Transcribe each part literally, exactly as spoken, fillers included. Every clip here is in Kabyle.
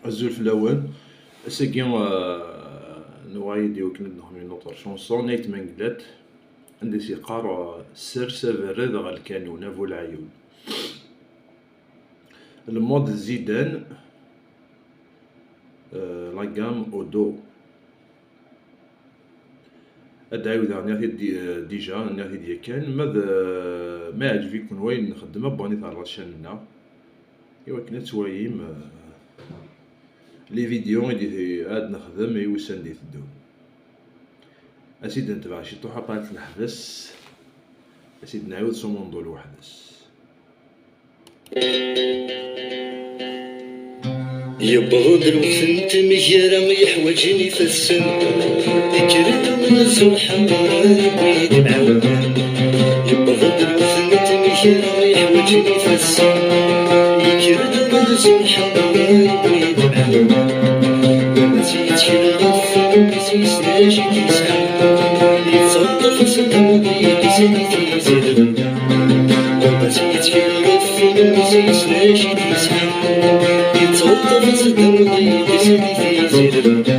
Azul fell-awen. Ass-agi, eh, nuɣal-d i wakken ad nexdem une autre chanson, Nate Mengelet, anda i s-yeqqar, eh, "Sers aberrad ɣer lkanun, a bu leɛyun." Le mode Zidane, eh, la gamme au do. Ad d-ɛiwdeɣ, nniɣ-t-id di-, eh, déjà, nniɣ-t-id yakan, ma d, ma iɛǧeb-iken wayen nxeddem, abonit ɣer la chaîne-nneɣ, i wakken ad twalim, eh, les vidéos i d-, ad nexdem i wussan d-iteddun. Ad tt-id-netbeɛ ciṭuḥ, après ad tt-neḥbes, ad tt-id-nɛiwed s umunḍu lweḥd-s. Yewweḍ-d lweqt n tmeggra yeḥwaǧen ifassen, yekker-d umenzu lḥeḍer yewwi-d lɛawdan. Yewweḍ-d lweqt n tmeggra yeḥwaǧen ifassen, yekker-d umenzu lḥeḍer yewwi-d lɛawdan. Baba-s yettkel ɣef wul-is, yessen acu i t-yesɛan, yettaṭṭaf-as-d amḍi, yelsa di tizirda. Baba-s yettkel ɣef wul-is, yessen acu i t-yesɛan, yettaṭṭaf-as-d amḍi, yelsa di tizirda.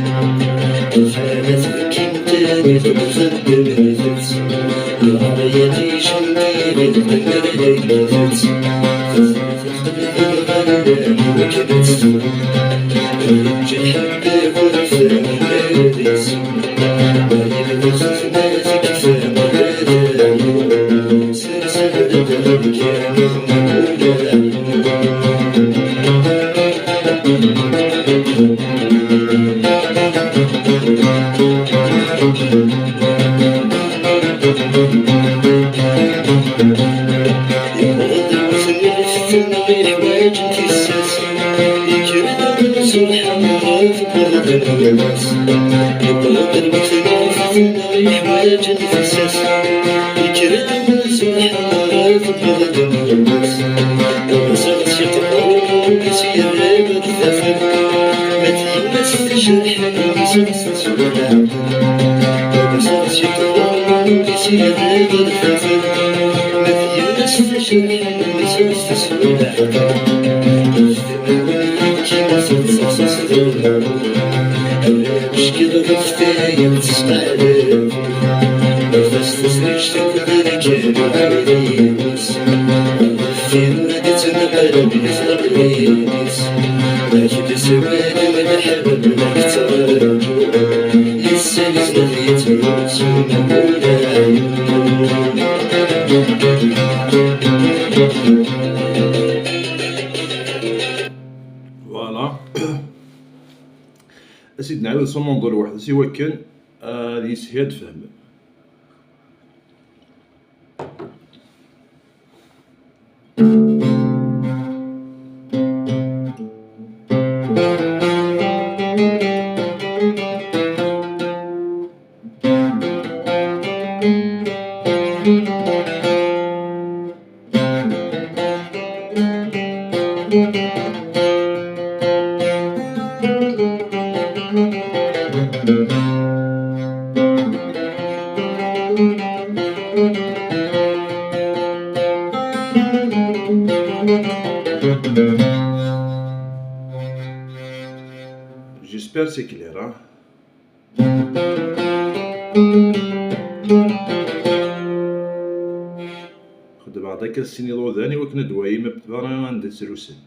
Lxalat deg yimkan, tuɣzan d amnifet. Lɣaya d ijendiren, d amar d ayt. Yewweḍ-d lweqt n lfetna yeḥwaǧen tissas. Yekker-d umenzu lḥeḍer tewweḍ-d lweqt. Yewweḍ-d lweqt n lfetna yeḥwaǧen tissas. Yekker-d umenzu lḥeḍer tewweḍ-d lweqt. Ɣas yeṭṭef wul-is yerra-d d afel. Ma d yemma-s tejreḥ, yemma-s Voilà. Ad tt-id-nɛiwed s umunḍu lweḥd-s i wakken ad yeshel ad tfehmem. J'espère c'est clair, hein? Xedmeɣ-d akka sin iḍudan i wakken ad d-twalim abetbar anda ttrusen.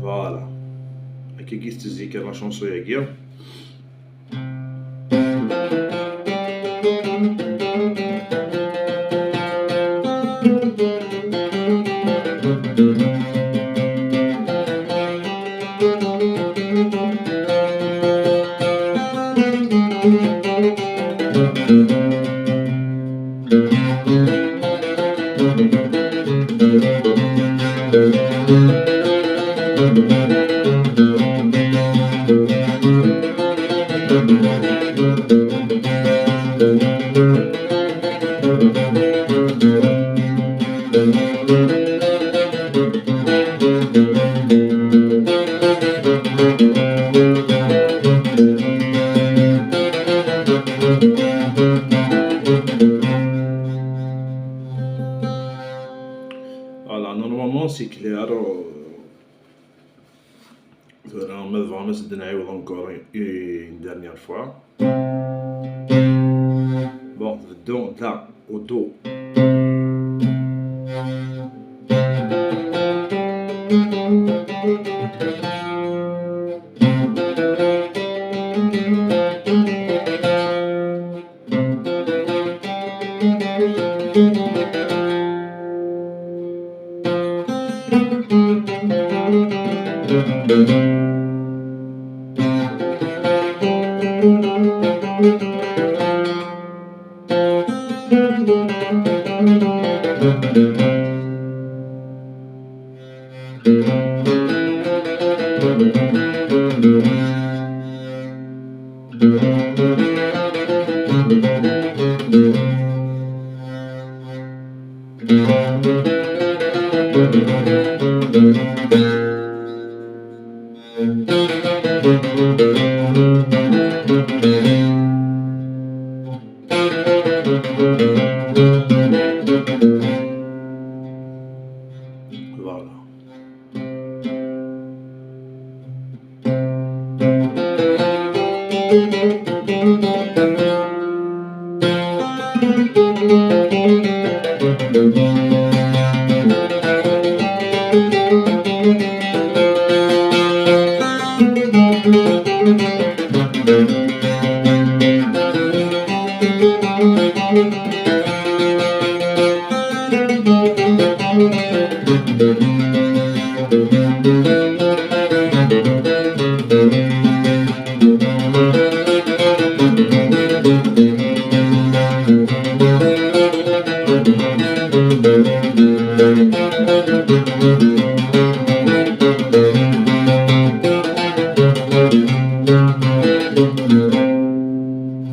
Voilà. Akka i tettezzi kan la chanson-agi. Voilà, normalement c'est clair. Tura ma tebɣam ad s-d-nɛiwed encore une dernière fois. Bon, tbeddum da u do. Voilà.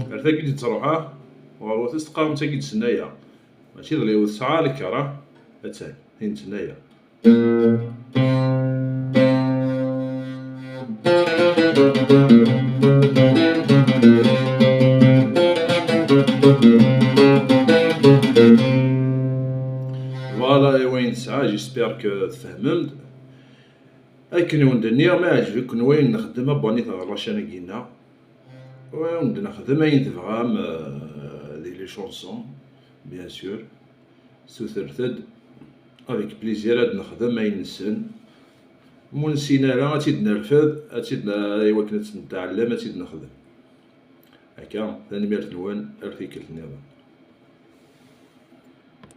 Ar tagi d-tettruḥ, ah, ɣer wat-s teqqaremt tagi d-sennayeɣ. Mačči d liwet tesɛa lekra, attan, tin d-sennayeɣ. Voilà, i wayen tesɛa, j'espère que tfehmem-d. Akken i wen-d-nniɣ, ma yeɛjeb-iken wayen nxeddem, abonnez-vous ɣer la chaîne-agi-nneɣ. Wen-d nexdem ayen tebɣam, euh, di les chansons, bien sûr. Sutret-d, avec plaisir ad nexdem ayen nessen. Ma ur nessin ara, ad tt-id-nerfed, ad tt-id-, i wakken ad tt-netɛellem, ad tt-id-nexdem. Akka, tanemmirt-nwen, ar tikkelt nniḍen.